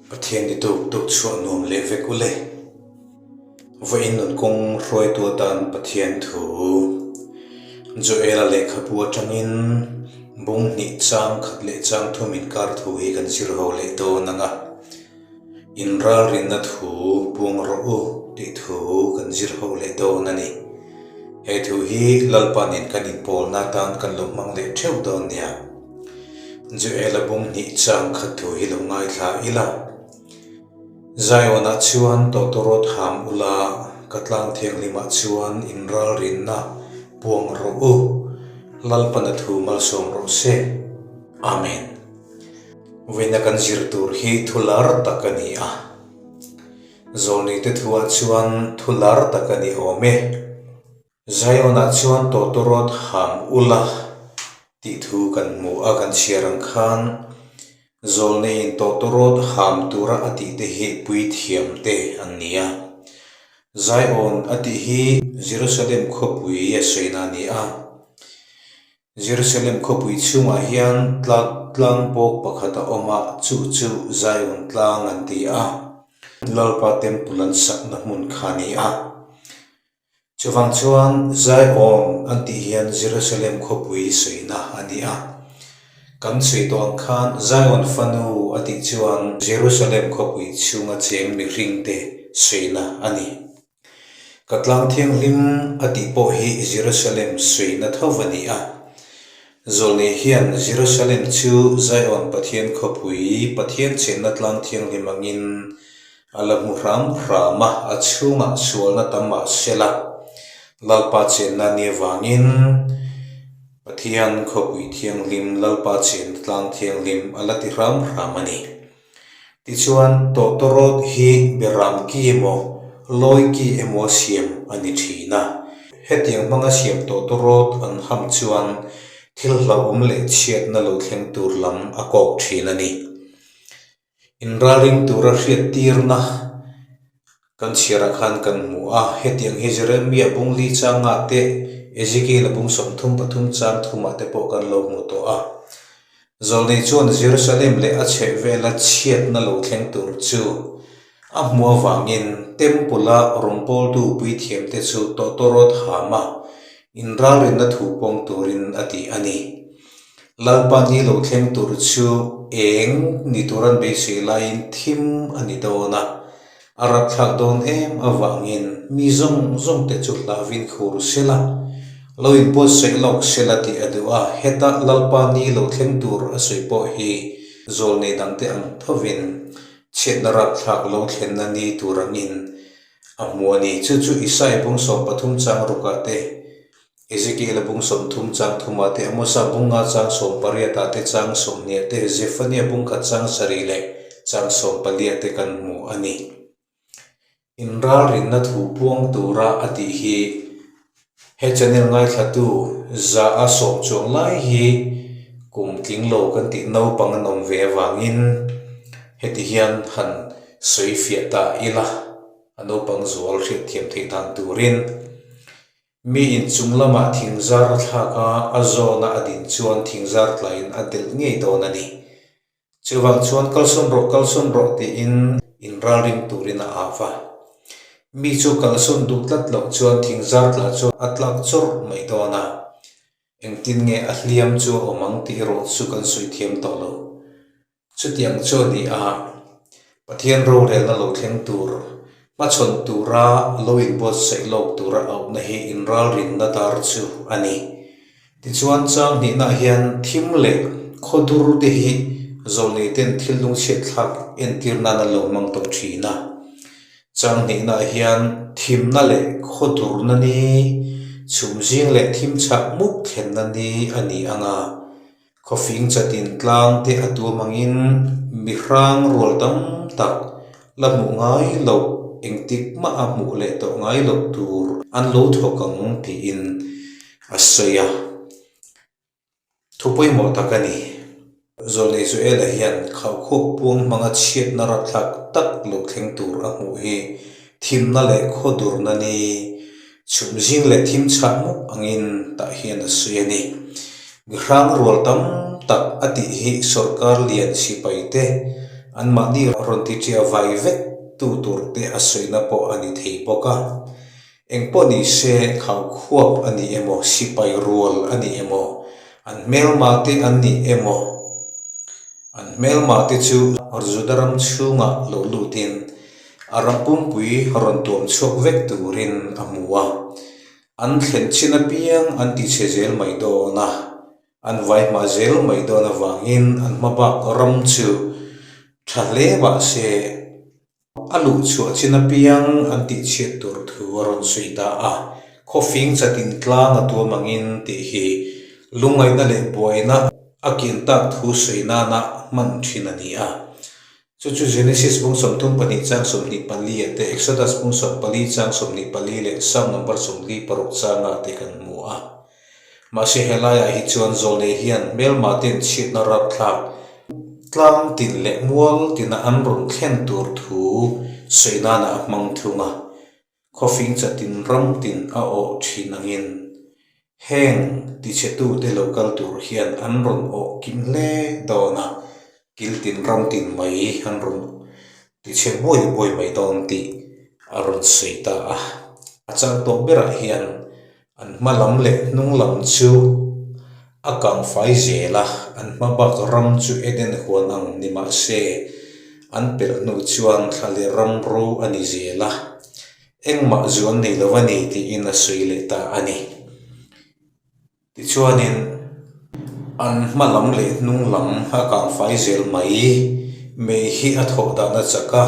Pathian ni tuk tuk chhuah nuam leh vek u le. Vawiin nun kawng hruaitu atan Pathian thu Joela lehkhabu atangin bung hnih chang khat leh chang thum inkar thu hi kan zir ho leh dawn ang a. Inralrinna thu puang rawh u tih thu kan zir ho leh dawn a ni. He thu hi Lalpa nen kan inpawlna atan kan lo hmang leh theuh dawn nia. Joela bung hnih chang khat thu hi lo ngaithla ila. Zionah chuan tawtawrawt ham ula, ka tlang thianghlimah chuan inralrinna puang rawh u. Lalpana thu malsawm rawh se. Amen. Vawiina kan zir tur hi thu lar tak a ni a. Zawlneite thuah chuan thu lar tak a ni awm e. Zionah chuan tawtawrawt ham ula tih thu kan hmu a, kan chhiar ang khan Zawlneiin tawtawrawt ham tura a tih te hi puithiam te an ni a. Zion a tih hi Jerusalem khawpui a sawina a ni a. Jerusalem khawpui chhungah hian tlak tlang bawk pakhat a awm a, chu chu Zion tlang an ti a, Lalpa Temple an sakna hmun kha a ni a. Chuvang chuan Zion an tih hian Jerusalem khawpui sawina a ni a. Kan sawi tawh ang khan Zion fanu a tih chuan Jerusalem khawpui chhunga cheng mihringte sawina a ni. Ka tlang thianghlim a tih pawh hi Jerusalem suihna tho a ni a. Zawlnei hian Jerusalem chu Zion Pathian khawpui, Pathian chenna tlang thianghlim angin a la hmu hram hram a, a chhungah sualna tam mah se la, Lalpa chenna ni avangin Pathian khawpui thianghlim, Lalpa chenna tlang thianghlim a la ti hram hram a ni. Tichuan, tawtawrawt hi beram ki emaw, lawi ki emaw siam a ni thin a. Hetiang hmanga siam tawtawrawt an ham chuan thil hlauhawm leh chhiatna lo thleng tur lam a kawk thin a ni. Inralring tura hriattirna kan chhiarah khan kan hmu a, hetiang hi Jeremia bungli changah te, Ezekiel-a bung 33 chang thumah te pawh kan lo hmu tawh a. Zawlnei chuan Jerusalem leh a chhehvela chhiatna lo thleng tur chu a hmuh avangin Temple-a rawngbawltu puithiamte chu tawtawrawt hama inralrinna thu pawng turin a ti a ni. Lalpa ni lo thleng tur chu eng ni tur an beisei laiin thim a ni dawn a, A rapthlak dawn em avangin mi zawng zawng te chu hlauhin khur sela, lo inbuatsaih lawk sela tih a duh a, heta Lalpa ni lo thleng tur a sawi pawh hi zawlnei dangte ang thovin chhiatna rapthlak lo thlenna ni tur angin a hmu a ni. Chu chu Isai bung 13 chang rukah te Ezekiel-a bung 30 chang thumah te, Amosa bung nga chang 18ah te, chang 20ah te, Zephaniah bung khat chang sarih leh chang 14ah te kan hmu a ni. Inralrinna thu puang tura a tih hi he channel ngaithlatu za a sawm chuang lai hi kum tling lo kan tih naupang an awm ve avangin heti hian han sawi fiah ta ila a naupang zual hriatthiam theih dan turin. Mi inchung lamah thingzar a thlak a, a zawna a din chuan thingzar tlaiin a delh ngei dawn a ni. Chuvang chuan kalsawn rawh, kalsawn rawh tiin inralring turin a au va. Mi chu kalsawn duh tlat loh chuan thingzar tla chu a tlak chawrh mai dawn a. Engtin nge a hliam chu a awm ang tih erawh chu kan sawi thiam tawh lo. Chutiang chu a ni a, Pathian rorelna lo thleng tur, hmachhawn tura lo inbuatsaih lawk tura auhna hi inralrinna dar chu a ni. Tichuan, chang hnihnaah hian thim leh khawdur te hi zawlneiten thil lungchhiatthlak entir nan an lo hmang tawh thin a. Chang hnihnaah hian thimna leh khawdurna ni, chhum zing leh thim chhah mup thlenna ni a ni ang a. Khawfing chatin tlang te a tuam angin mi hrang rual tam tak la hmuh ngai loh engtik mah a hmuh leh tawh ngai loh tur an lo thawk ang tiin a sawi a. Thu pawimawh tak a ni. Zawlnei Joel-a hian khaukhawk puang hmanga chhiatna rapthlak tak lo thleng tur a hmuh hi thimna leh khawdurna ni Chhum zing leh thim chhah mup angin tah hian a sawi a ni. Mi hrang rual tam tak a tih hi sorkar lian sipai te Anmahni rawn ti ṭia vai vek tu tur te a sawina pawh a ni thei bawk a. Engpawh ni se khaukhuap a ni emaw, sipai rual a ni emaw, an hmelma te an ni emaw, an hmelma te chu Juda ram chhungah lo lutin a ram pumpui rawn tuam chhuak vek turin a hmu a. An thlen chin apiang an ti chhe zel mai dawn a. An vai hma zel mai dawn avangin an hma bak ram chu tha hle mah se a luh chhuah chin apiang an tih chhiat tur thu a rawn sawi ta a. Khawfing chatin tlang a tuam angin tih hi lungngaihna leh buaina a kian tak thu sawi nana hman thin a ni a. Chu chu Genesis bung 32 chang 24 ah te, Exodus bung 14 chang 24 leh Psalm number 46 changah te kan hmu a. Mahse helaiah hi chuan zawlnei hian hmelma ten chhiatna rapthlak tlang tin leh mual tina an rawn thlen tur thu sawi nana a hmang thung a. Khawfing chatin ram tin a awh thin angin heng tichhetute lo kal tur hian an rawn awh kim hle dawn a, kil tin ram tin mai an rawn tichhe buai buai mai dawn tih a rawn sawi ta a. A chang tawh berah hian An hma lam leh hnung lam chu a kang fai zel a, an hma bak ram chu Eden huan ang ni mah se, an pelh hnu chuan thla leh ram ro a ni zel a, engmah zu an nei lo a ni tiin a sawi leh ta a ni. Tichuanin an hma lam leh hnung lam a kang fai zel mai, mei hi a thawh dan a chak a,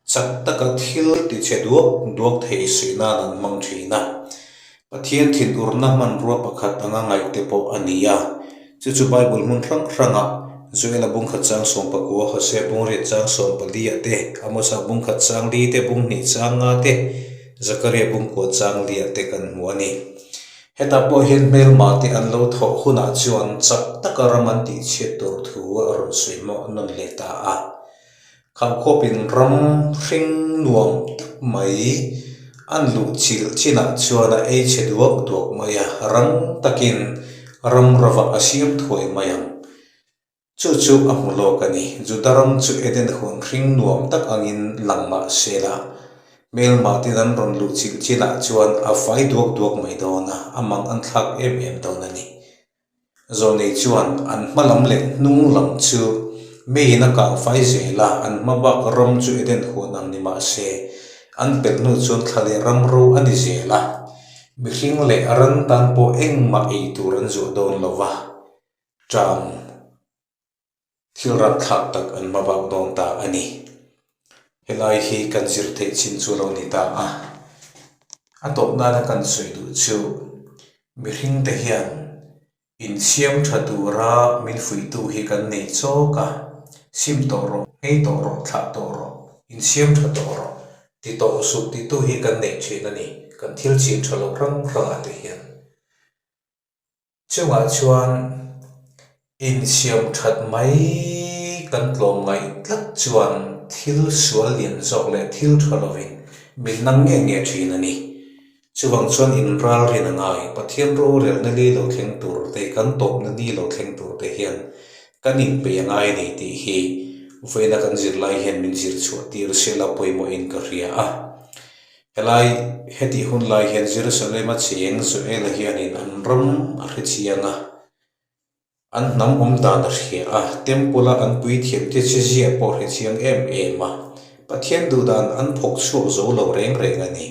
Chak taka thil tichhe duak duak thei suih nan an hmang thin a. Pathian thinurna hmanrua pakhat anga ngaih te pawh a ni a. Chu chu Bible hmun hrang hrangah Joela bungkhat chang 19, Hosea bungriat chang 14 ah te, Amosa bungkhat chang li te, bunghnih chang nga te, Zakaria bungkua chang li ah te kan hmu a ni. Hetah pawh hian hmelma te an lo thawh hunah chuan chak taka ram an tihchhiat tur thu a rawn sawi mawh nawn leh ta a. Khamkhawpin ram hring nuam tak mai an luh chilh chinah chuan a ei chhe duak duak mai a, rang takin ram ravah a siam thuai mai ang. Chu chu a hmu lawk a ni. Juda ram chu Eden huan hring nuam tak angin lang mah se la, hmelmah tin an rawn luh chilh chinah chuan a fai duak duak mai dawn a, a mang an thlak em em dawn a ni. Zawnei chuan an hma lam leh hnung lam chu meiin a kang fai zel a, an hma bak ram chu Eden huan ang ni mah se, an pelh hnu chuan thla leh ram ro a ni zel a, mihring leh ran tan pawh engmah ei tur an zuah dawn lo va, ṭam thil rapthlak tak an hma bak dawn ta a ni. Helai hi kan zir theih chin chu lo ni ta a, a tawp nana kan sawi duh chu mihring te hian insiam tha tura min fuihtu hi kan nei chawk a, sim tawh rawh, nghei tawh rawh, thlah tawh rawh, insiam tha tawh rawh ti tawh suh titu hi kan nei thin a ni, kan thil chin tha lo hrang hrangah te hian. Chungah chuan insiam that mai kan tlawm ngaih tlat chuan thil sual lian zawk leh thil tha lovin min nang nge nge thin a ni. Chuvang chuan inralrin a ngai, Pathian rorelna ni lo thleng tur te, kan tawpna ni lo thleng tur te hian kan inpeih a ngai a ni tih hi vawiina kan zirlai hian min zir chhuah tir sela pawimawhin ka hria a. Helai hetih hun lai hian Jerusalem-a cheng Joel-a hianin an ram a hre chiang a, an hnam awm dan a hria a, Temple-a an puithiamte che ziah pawh a hre chiang em em a, Pathian duh dan an phawk chhuak zo lo reng reng a ni.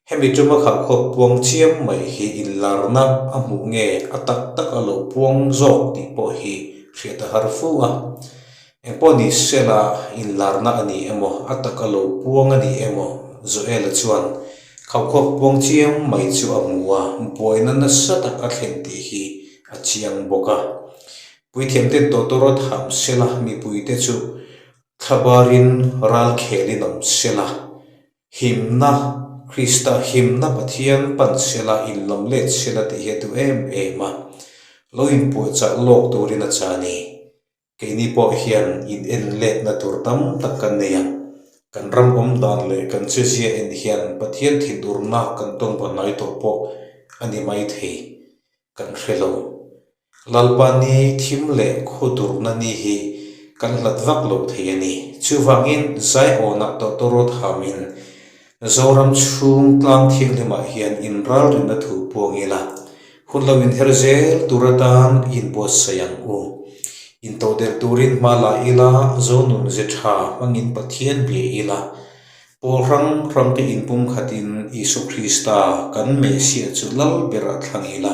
Hemi tuma khalhkhuap puang chiam mai hi inlarna a hmuh nge a tak tak a lo puang zawk tih pawh hi hriat a har fu a. Engpawh ni sela inlarna a ni emaw, a taka lo puang a ni emaw, Joel-a chuan khaukhuak puang chiang mai chu a hmu a, buaina nasa tak a thlen tih hi a chiang bawk a. Puithiamten tawtawrawt ham sela, mipuite chu thlabarin ral khelin awm sela, himna, Krista himna Pathian pan sela, inlam let sela tih hi a duh em em a, lo inpuahchah lawk turin a cha a ni. Keini pawh hian in en letna tur tam tak kan nei a, kan ram awm dan leh kan chezia en hian Pathian thinurna kan tawng va hnai tawh pawh a ni mai thei kan hre lo. Lalpa ni thim leh khawdurna ni hi. kan hlat vak lo thei a ni. Chuvangin Zaiawnah tawtawrawt hamin Zoram chhung tlang thianghlimah hian inralrinna thu puang ila, hun lo inher zel tur atan inbuatsaih ang u. Intodelh turin hma la ila, Zonun ze tha hmangin Pathian bia ila, pawl hrang hrangte inpumkhatin Isua Krista kan Messiah chu lal berah thlang ila.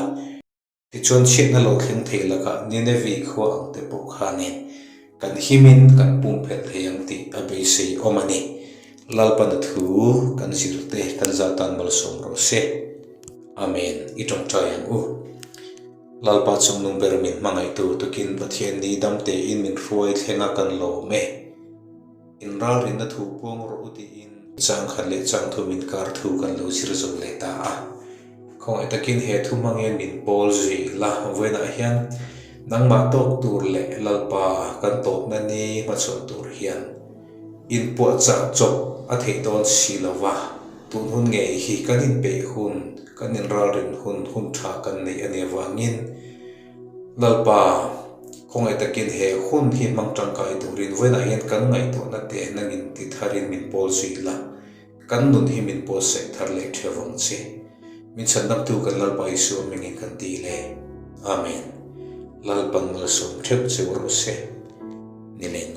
Tichuan chhiatna lo thleng thei lakah Nineveh khua ang te pawh khanin kan himin kan pumphelh thei ang tih a beisei awm a ni. Lalpana thu kan zirte kan zah tan malsawm rawh se. Amen. I tawngtai ang u. Lalpa chungnung ber min hmangaihtu tukin Pathian ni dam tein min hruai thleng a kan lawm e. Inralrinna thu puang rawh u tiin changkhat leh changthu min kar thu kan lo zir zo leh ta a. Khawngaih takin he thu hmangin min pawl zui la, vawiinah hian nangmah tawk tur leh Lalpa kan tawpna ni hmachhawn tur hian inpuahchah chawp a theih dawn si lo va, tun hun ngei hi kan inpeih hun, kan inralrin hun hun tha kan neih a nih avangin Lalpa, khawngaih takin he hun hi hmang tangkai turin vawiinah hian kan ngaihtuahna te nangin ti tharin min pawl zui la, kan nun hi min buatsaih thar leh theuh vang che. Min chhandamtu kan Lalpa Isua hmingin kan ti le. Amen. Lalpan malsawm theuh che u rawh se. Ni len.